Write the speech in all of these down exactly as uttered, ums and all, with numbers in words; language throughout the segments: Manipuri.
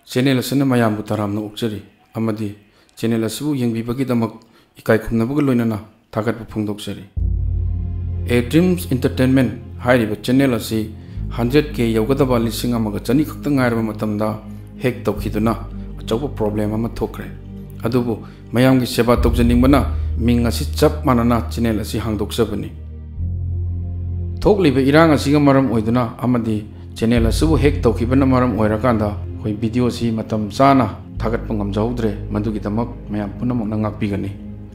ꯆꯦꯅꯦꯜ ꯑꯁꯤꯅ ꯃꯌꯥꯝꯕꯨ ꯇꯔꯥꯝꯅ ꯑꯣꯛꯆꯔꯤ ꯑꯃꯗꯤ ꯆꯦꯅꯦꯜ ꯑꯁꯤꯕꯨ ꯌꯦꯡꯕꯤꯕꯒꯤꯗꯃꯛ ꯏꯀꯥꯏ ꯈꯨꯝꯅꯕꯒ ꯂꯣꯏꯅꯅ ꯊꯥꯒꯠꯄ ꯐꯣꯡꯗꯣꯛꯆꯔꯤ꯫ ꯑꯦ ꯗ꯭ꯔꯤꯝꯁ ꯑꯦꯟꯇꯔꯇꯦꯟꯃꯦꯟ ꯍꯥꯏꯔꯤꯕ ꯆꯦꯅꯦꯜ ꯑꯁꯤ ꯍꯟꯗ꯭ꯔꯦꯠ ꯀꯦ ꯌꯧꯒꯗꯕ ꯂꯤꯁꯤꯡ ꯑꯃꯒ ꯆꯅꯤ ꯈꯛꯇ ꯉꯥꯏꯔꯕ ꯃꯇꯝꯗ ꯍꯦꯛ ꯇꯧꯈꯤꯗꯨꯅ ꯑꯆꯧꯕ ꯄ꯭ꯔꯣꯕ꯭ꯂꯦꯝ ꯑꯃ ꯊꯣꯛꯈ꯭ꯔꯦ꯫ ꯑꯗꯨꯕꯨ ꯃꯌꯥꯝꯒꯤ ꯁꯦꯕꯥ ꯇꯧꯖꯅꯤꯡꯕꯅ ꯃꯤꯡ ꯑꯁꯤ ꯆꯞ ꯃꯥꯟꯅꯅ ꯆꯦꯅꯦꯜ ꯑꯁꯤ ꯍꯥꯡꯗꯣꯛꯆꯕꯅꯤ꯫ ꯊꯣꯛꯂꯤꯕ ꯏꯔꯥꯡ ꯑꯁꯤꯒ ꯃꯔꯝ ꯑꯣꯏꯗꯨꯅ ꯑꯃꯗꯤ ꯆꯦꯅꯦꯜ ꯑꯁꯤꯕꯨ ꯍꯦꯛ ꯇꯧꯈꯤꯕꯅ ꯃꯔꯝ ꯑꯣꯏꯔꯀꯥꯟꯗ ꯑꯩꯈꯣꯏ ꯚꯤꯗꯤꯑꯣꯁꯤ ꯃꯇꯝ ꯆꯥꯅ ꯊꯥꯒꯠꯄ ꯉꯝꯖꯍꯧꯗ꯭ꯔꯦ꯫ ꯃꯗꯨꯒꯤꯗꯃꯛ ꯃꯌꯥꯝ ꯄꯨꯝꯅꯃꯛꯅ ꯉꯥꯛꯄꯤꯒꯅꯤ꯫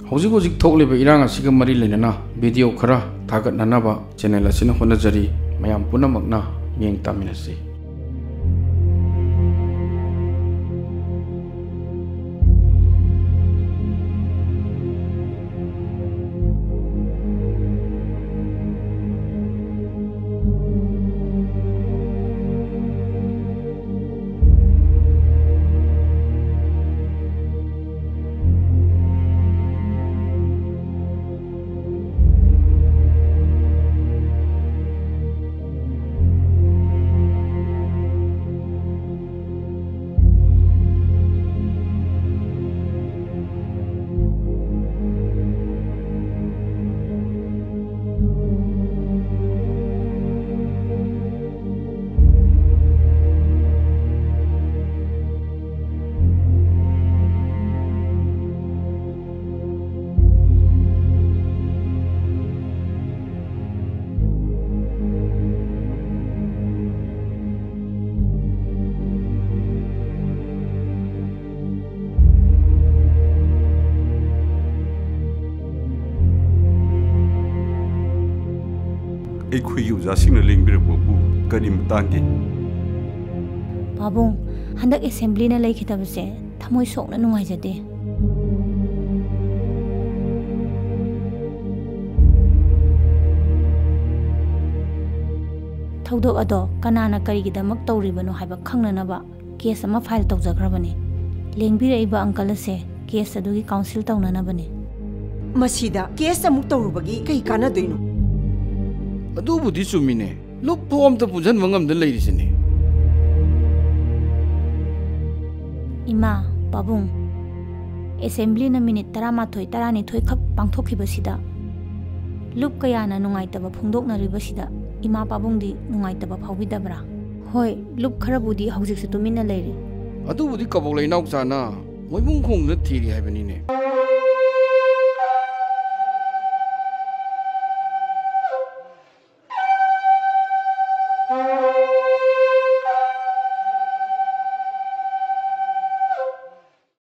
ꯍꯧꯖꯤꯛ ꯍꯧꯖꯤꯛ ꯊꯣꯛꯂꯤꯕ ꯏꯔꯥꯡ ꯑꯁꯤꯒ ꯃꯔꯤ ꯂꯩꯅꯅ ꯚꯤꯗꯤꯑꯣ ꯈꯔ ꯊꯥꯒꯠꯅꯅꯕ ꯆꯦꯅꯦꯜ ꯑꯁꯤꯅ ꯍꯣꯠꯅꯖꯔꯤ꯫ ꯃꯌꯥꯝ ꯄꯨꯝꯅꯃꯛꯅ ꯃꯤꯠꯌꯦꯡ ꯇꯥꯃꯤꯟꯅꯁꯤ꯫ ꯑꯩꯈꯣꯏꯒꯤ ꯑꯣꯖꯥꯁꯤꯡꯅ ꯂꯦꯡꯕꯤꯔꯛꯄꯕꯨ ꯀꯔꯤ ꯃꯇꯥꯡꯒꯤ? ꯄꯥꯕꯨꯡ, ꯍꯟꯗꯛ ꯑꯦꯁꯦꯝꯕ꯭ꯂꯤꯅ ꯂꯩꯈꯤꯗꯕꯁꯦ ꯊꯃꯣꯏ ꯁꯣꯛꯅ ꯅꯨꯡꯉꯥꯏꯖꯗꯦ꯫ ꯊꯧꯗꯣꯛ ꯑꯗꯣ ꯀꯅꯥꯅ ꯀꯔꯤꯒꯤꯗꯃꯛ ꯇꯧꯔꯤꯕꯅꯣ ꯍꯥꯏꯕ ꯈꯪꯅꯅꯕ ꯀꯦꯁ ꯑꯃ ꯐꯥꯏꯜ ꯇꯧꯖꯈ꯭ꯔꯕꯅꯤ꯫ ꯂꯦꯡꯕꯤꯔꯛꯏꯕ ꯑꯪꯀꯜ ꯑꯁꯦ ꯀꯦꯁ ꯑꯗꯨꯒꯤ ꯀꯥꯎꯟꯁꯤꯜ ꯇꯧꯅꯅꯕꯅꯤ꯫ ꯃꯁꯤꯗ ꯀꯦꯁ ꯑꯃꯨꯛ ꯇꯧꯔꯨꯕꯒꯤ ꯀꯩ ꯀꯥꯟꯅꯗꯣꯏꯅꯣ? ꯑꯗꯨꯕꯨꯗꯤ ꯆꯨꯝꯃꯤꯅꯦ꯫ ꯂꯨꯞ ꯐꯥꯎ ꯑꯝꯇ ꯄꯨꯟꯁꯤꯟꯕ ꯉꯝꯗ ꯂꯩꯔꯤꯁꯤꯅꯦ꯫ ꯏꯃꯥ, ꯄꯥꯕꯨꯡ, ꯑꯦꯁꯦꯝꯕ꯭ꯂꯤꯅ ꯃꯤꯅꯤꯠ ꯇꯔꯥꯃꯥꯊꯣꯏ, ꯇꯔꯥꯅꯤꯊꯣꯏ ꯈꯛ ꯄꯥꯡꯊꯣꯛꯈꯤꯕꯁꯤꯗ ꯂꯨꯞ ꯀꯌꯥꯅ ꯅꯨꯡꯉꯥꯏꯇꯕ ꯐꯣꯡꯗꯣꯛꯅꯔꯤꯕꯁꯤꯗ ꯏꯃꯥ ꯄꯥꯕꯨꯡꯗꯤ ꯅꯨꯡꯉꯥꯏꯇꯕ ꯐꯥꯎꯕꯤꯗꯕ꯭ꯔꯥ? ꯍꯣꯏ, ꯂꯨꯞ ꯈꯔꯕꯨꯗꯤ ꯍꯧꯖꯤꯛꯁꯨ ꯇꯨꯃꯤꯟꯅ ꯂꯩꯔꯤ꯫ ꯑꯗꯨꯕꯨꯗꯤ ꯀꯕꯣꯛꯂꯩ ꯏꯅꯥꯎꯆꯥꯅ ꯃꯣꯏꯕꯨꯡ ꯈꯣꯡꯗꯨꯅ ꯊꯤꯔꯤ ꯍꯥꯏꯕꯅꯤꯅꯦ꯫